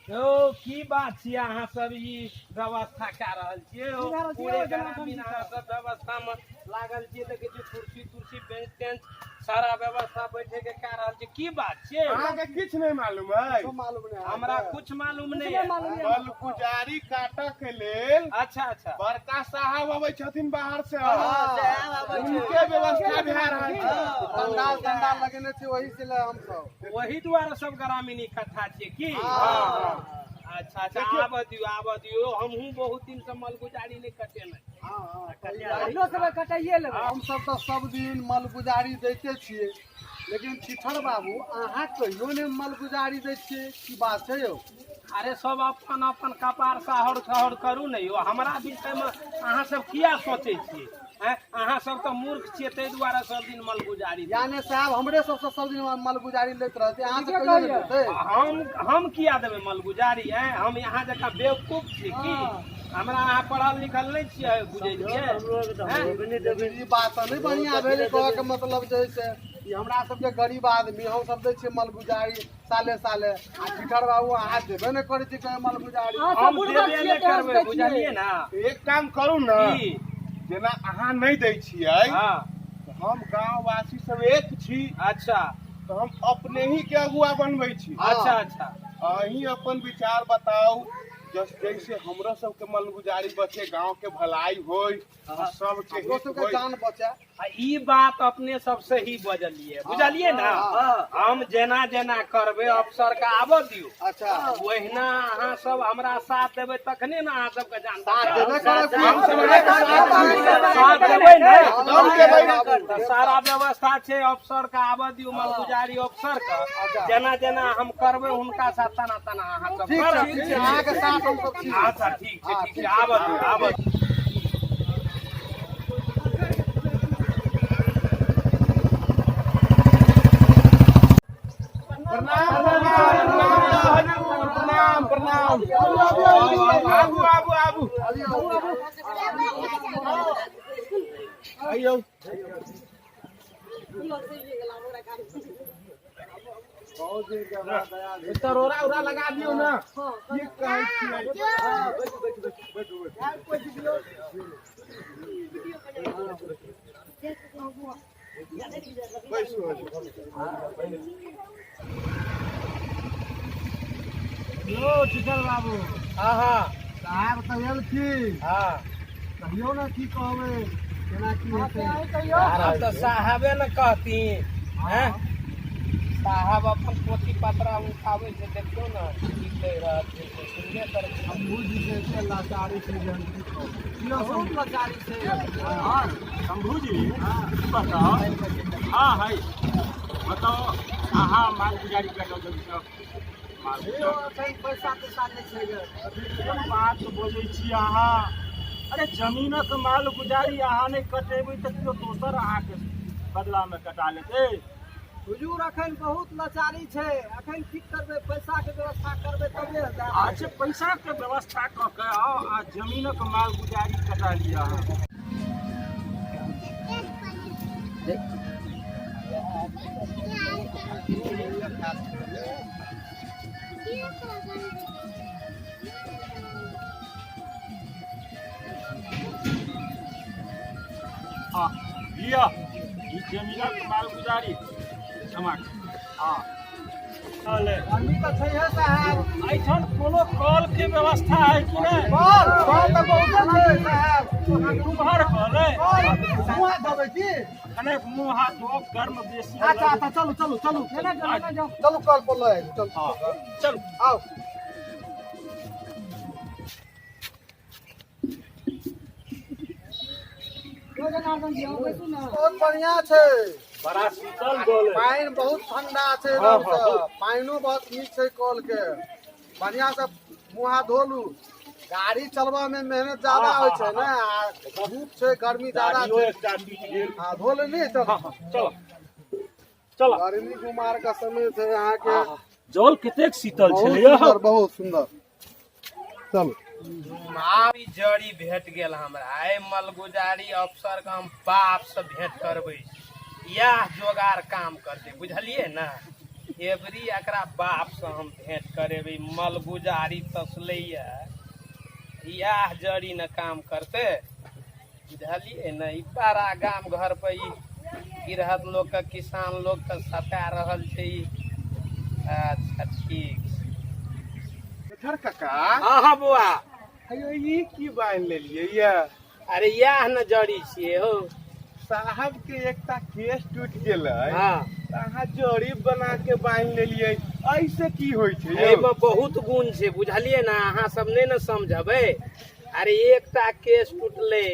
यौ की बात छियै अहाँ सब ई व्यवस्था कए रहल छियै यौ? की भए रहल छियै पूरे यौ, जनार्दन ग्रामीण जी अहाँ सब व्यवस्था मे लागल छियै, देखै छियै कुर्सी तुर्सी बेंच तेंच सारा व्यवस्था बैठे के कए रहल छियै, की बात छियै? अहाँके किछु नहि मालूम है? मालूम नहि? हमरा कुछ मालूम कुछ नहीं नहि है। मालूम यऽ। मलगुजारी काटऽ के लेल अच्छा अच्छा। बड़का साहब अबै छथिन बाहर से, हाँ, उनके व्यवस्था भए रहल छै। पंडाल तंडाल लगेने छी ओही से ले हमसब। वही दुआरे सब ग्रामीण इकट्ठा छियै की? अच्छा अच्छा, आबऽ दियौ आबऽ दियौ, हमहूँ बहुत दिन से मलगुजारी नहि कटेने। अपनो सब कटाइए लेबै। हमसब तऽ सब दिन मलगुजारी दैते छियै, लेकिन ठिठर बाबू अहाँ कहियो नहि मलगुजारी दै छियै, की बात छै यौ? अरे सब अपन अपन कपार साहर छहर करू ने यौ, हमरा विषयमे अहाँ सब किया सोचै छियै? आँय, अहाँ सब तऽ मूर्ख छियै, ताहि दुआरे सब दिन मलगुजारी दै। यानी साहब हमरे सबसँ सब दिन मलगुजारी लैत रहतै, अहाँ से कहियो नहि देतै? हम किया देबै मलगुजारी? आँय, हम यहाँ जकाँ बेवकूफ छी की? हमरा अहाँ पढ़ल लिखल नहि छियै, बुझै छियै? आँय? लेकिन ई बात तऽ नहि बढ़िआँ भेलै, कहऽके मतलब जे है से ई हमरा सबके गरीब आदमी हमसब दै छियै मलगुजारी साले साले, आ ठिठर बाबू अहाँ देबे नहि करै छियै कहियो मलगुजारी। अहाँ सब हम बुड़बक देबे छियै नहि तें करबै, दै छियै। बुझलियै ने? एक काम करू ने, की? जेना अहाँ नहि दै छियै, हँ, हम गाँववासी सब एक छी। अच्छा। तऽ हम अपने ही के अगुआ बनबै छी। अच्छा अच्छा। अहीं अपन विचार बताउ, जैसे हमरो सबके मलगुजारी बचे, गाँव के भलाई होय आ सबके हमरो हित सबके होय। जान बचे। आ ई बात अपने सब सही बजलियै, बुझलियै ने? हम जेना जेना करबै, अफसर के आबऽ दियौ। अच्छा। ओहिना अहाँ सब हमरा साथ देबै तखने ने अहाँ सबके जान साथ बचत। देबे करब की? हम सब अहाँके साथ साथ देबै ने? एकदम देबै। तऽ सारा व्यवस्था छै, अफसर के आबऽ दियौ, मलगुजारी अफसर के। अच्छा। जेना जेना हम करबै हुनका साथ तेना तेना अहाँ सब ठीक छै। करब। ठीक छै, अहाँके साथ हमसब छी। अच्छा ठीक छै, ठीक छै, आबऽ दियौ आबऽ दियौ। प्रणाम प्रणाम प्रणाम, आबू आबू आबू, आइयौ। तरोरा उरा लगा दियौ ने, की कहै छियै? बैसू यौ टीचर बाबू। हँ हँ। साहब तऽ एलखिन। हँ। कहियौ ने, की कहबै, केना की हेतै? आब तऽ साहबे ने कहथिन। हैं, साहब अपन पोथी पत्रा उठाबै छै, देखियौ ने की कहि रहल छै से सुनबे करै छै। शंभू जी के एते लाचारी छै जे हम की कहू। बहुत लाचारी छै। शंभू जी, बताउ। हाँ है, बताउ अहाँ, मालगुजारी कटल जल्दी माल। यौ, एखन पैसा तैसा नहि छै गे। कोन बात बजै छी अहाँ? अरे जमीनक मालगुजारी अहाँ नहि कटेबै तऽ केओ दोसर अहाँके बदलामे कटा लेतै। हुजूर, एखन बहुत लाचारी छै, एखन की करबै? पैसाके व्यवस्था करबै तबे हेतै। अच्छा, पैसाके व्यवस्था कऽ के आउ आ जमीनक मालगुजारी कटा लिअ अहाँ। हँ, लिअ ई जमीनक मालगुजारी जमा करू। हँ, चलै। गर्मी तऽ छैहे साहब। एहिठाम कोनो कल के व्यवस्था है कि नहि? कल कल तऽ बहुते छै साहब। कुम्हर कल है? कल मुँह हाथ धोबै की? कनेक मुँह हाथ धो, गर्म बेसी। अच्छा अच्छा, चलू चलू चलू। लेने जाउ, लेने जाउ। चलू, कल पर लऽ आयब, चलू। हँ, चलू। आउ। यौ जनार्दन जी, आउ बैसू ने। बहुत बढ़िया छै। बड़ा शीतल जल है। पानि बहुत ठंडा छै एकदम से, पानिओ बहुत नीक छै कल के। बढ़िया से मुँह हाथ धोलू, गाड़ी चलबा में मेहनत ज्यादा होइ छै ने, आ धूप छै, गर्मी ज्यादा गाड़ियो छै। एकटा टूटि गेल। हाँ, धो लेनी, चल। हँ, चलो चलो। गर्मी कुमार का समय छै अहाँके। जल कतेक शीतल बहुत छलै यौ। सुंदर, बहुत सुंदर, चलू। आब ई जड़ी भेट गेल हमरा, एहि मलगुजारी अफसर के हम बाप से भेंट करबै, इएह जोगार काम करतै, बुझलियै ने? एबरी एकरा बाप से हम भेंट करेबै। मलगुजारी तसलैया, इएह जड़ी ने काम करते, बुझलियै ने? ई बड़ा गाम घर पर ई गिरहत लोक के, किसान लोक के सता रहल छै ई। अच्छा ठीक छै। इधर काका। हाँ हाँ बौआ। अयो, ई की बान्हि लेलियै ये? अरे इएह ने जड़ी छियै हो। साहब के एकटा केस टूटि गेलै। हाँ। तऽ अहाँ जड़ी बना के बान्हि लेलियै, ऐसे की होइ छै यौ? एहिमे बहुत गुण छै, बुझलियै ने? अहाँ सब नहि ने समझबै। अरे एकटा केस टूटलै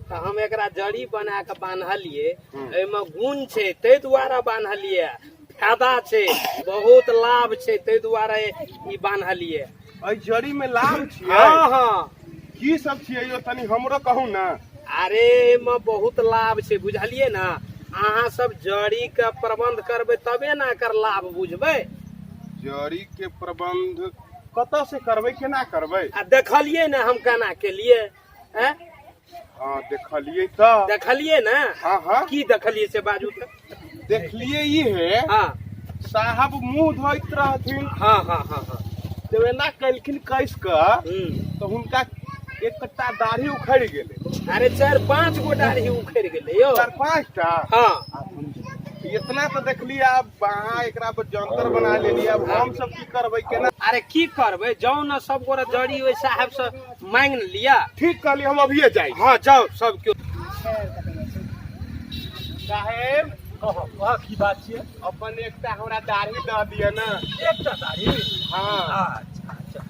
तऽ हम एकरा जड़ी बना कऽ बान्हलियै। एहिमे गुण छै ताहि दुआरे बान्हलियै। फायदा छै, बहुत लाभ छै, ताहि दुआरे ई बान्हलियै। एहि जड़ी में लाभ छियै? हाँ हाँ। की सब छियै यौ, तनी हमरो कहू ने। अरे एहिमे बहुत लाभ छै, बुझलियै ने? अहाँ सब जड़ी के प्रबंध करबै तबे ने एकर लाभ बुझबै। जड़ी के प्रबंध कतऽ से करबै, केना करबै? आ देखलियै ने हम केना केलियै? हैं? हाँ, देखलियै तऽ। देखलियै ने? हाँ हाँ। की देखलियै से बाजू तऽ। देखलियै ई हे। साहब मुंह धोइत रहथिन। हाँ हाँ हाँ हाँ। जब एना कैलखिन कस कऽ, तऽ हुनका एकटा दाढ़ी उखड़ि गेलै। अरे 4-5 गो दाढ़ी उखड़ि गेलै यौ। 4-5 टा? हाँ। इतना तऽ देखलियै, आब अहाँ एकरा पर जंतर बना लेलियै, अब हम सब की करबै, केना? अरे की करबै, जाउ ने सब गोरा जड़ी ओहि साहब से मांगि ने लिअ। ठीक कहलियै, हम अभिये जाइ। हाँ जाउ सब केओ। साहेब। कह कह, की बात छियै? अपन एकटा हमरा दाढ़ी दऽ दिअ ने। एकटा दाढ़ी? हाँ। अच्छा अच्छा।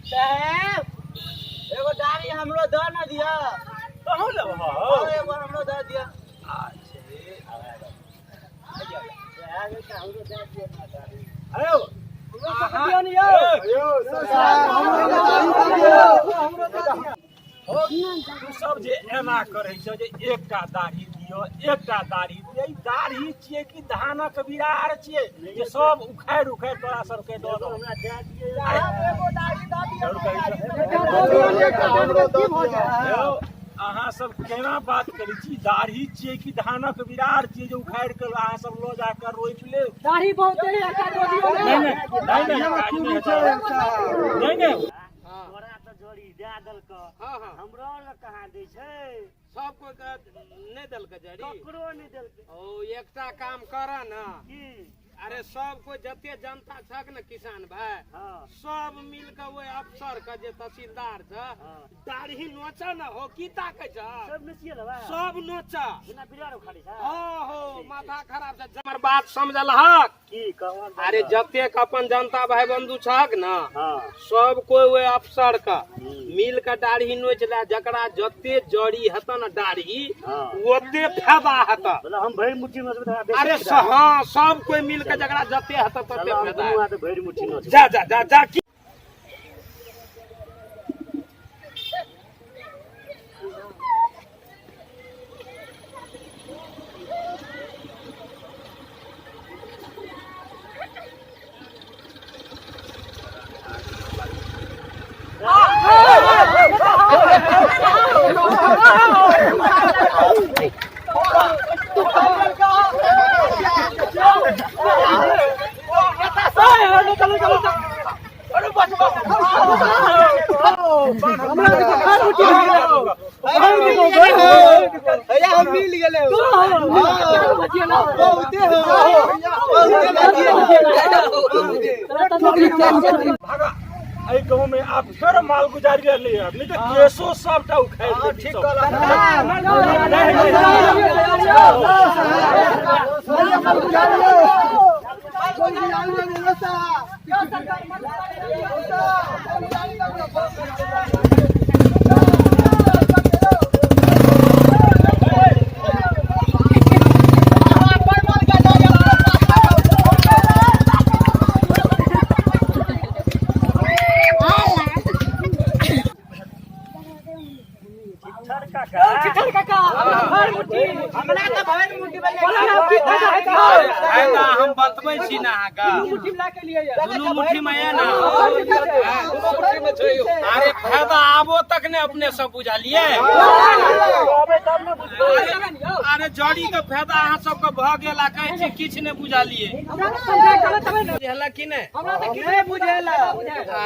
साहेब, एगो दाढ़ी हमरो दऽ ने दिअ। कहूँ लेबह? हाँ, एगो हमरो दऽ दिअ। अच्छा। साहेब, एकटा हमरो दऽ दिअ ने दाढ़ी। अरे दिअ ने यौ। यौ सरकार, हमरो दाढ़ी दऽ दियौ, हमरो दऽ दियौ। तू सब जे एना करै छ जे एकटा दाढ़ी दियौ, एकटा दाढ़ी दियौ, ई दाढ़ी छियै कि धानक बिरार छियै जे सब उखाड़ि उखाड़ि तोरा सबके दऽ दौ? हमरा दए दिअ साहेब, एगो दाढ़ी दऽ दिअ। यौ, अहाँ सब केना बात करै छी? दाढ़ी छियै कि धानक बिरार छियै जे उखाड़ि कऽ अहाँ सब लऽ जा कऽ रोपि लेब? दाढ़ी बहुते है, एकटा दऽ दियौ ने। नहि नहि नहि नहि, नहि नहि। तोरा तऽ जोड़ी दए देलकऽ। हाँ हाँ। हमरो आर लग कहाँ दै छै? सब कोई के नहि देलकै जड़ी? ककरो नहि देलकै। ओ एकटा काम कर ने। की? अरे सब कोई जते जनता छक ने किसान भाई, सब मिल के ओहि अफसर के जे तहसीलदार छ, दाढ़ी नोच न हो, की ताकै छ? सब नचिए लेबै। सब नोच। बिना बिरार उखाड़ै छै। हाँ हो, माथा खराब छै। हमर बात समझलहक? की कहब? अरे जतेक अपन जनता भाई बंधु छहक ने, सब कोई ओहि अफसर के मिल के दाढ़ी नोच ले। जकरा जते जड़ी हेत ने दाढ़ी, ओते फायदा हेत। मतलब हम भरि मुट्ठी नचबै तऽ हमरा बेसी अरे फायदा। हाँ, सब कोई मिल के जकरा जते हेत तते चलो, हम फायदा दुनू हेत। हाथे भरि मुट्ठी नचबै। जा जा जा जा की भैया, हम मिल गेलै, बहुते हो, बहुते। भागा एहि गाँव में आब फेर मालगुजारी ले आब, नहीं तऽ केसो सबटा उखाड़ि लेब ठीक सब। कहलक। नहीं, नहीं, हमरा तऽ भरि मुट्ठी बला। फायदा हम बतबै छी ने अहाँके। दुनू मुट्ठी में ये ने। अरे फायदा आबो तक ने अपने सब बुझलियै। अरे जड़ी के फायदा अहाँ सबके भऽ गेल आ कहै छी किछु नहि बुझलियै। बुझल कि नहि? नहि बुझेला।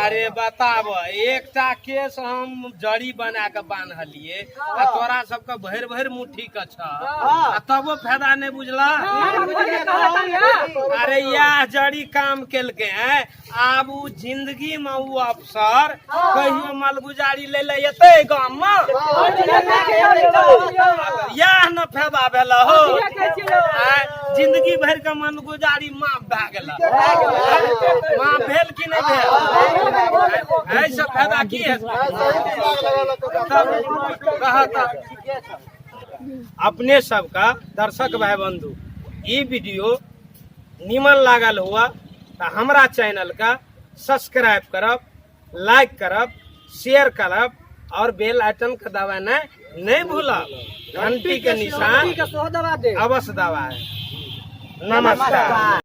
अरे बताब, एकटा केस हम जड़ी बना के बान्हलियै आ तोरा सबके भरि भरि मुट्ठी के छ आ तबो फायदा नहि बुझला। अरे इएह जड़ी काम केलकै हैं। आब उ जिंदगी में उ अफसर कहियो मालगुजारी ले ले एतै गाम में, इएह न फायदा भेल हो। आँय, जिंदगी भरि के मालगुजारी माफ भए गेल। माफ भेल कि नहि भेल? एहिसँ फायदा की हेतै? तब कह तब अपने सबका दर्शक भाई बंधु, ई वीडियो निमन लागल हुआ तो हमरा चैनल का सब्सक्राइब करब, लाइक करब, शेयर करब और बेल आइकन के दबाना नहीं भूलब। घंटी के निशान के सेहो दबा दे। अवश्य दबाए। नमस्कार।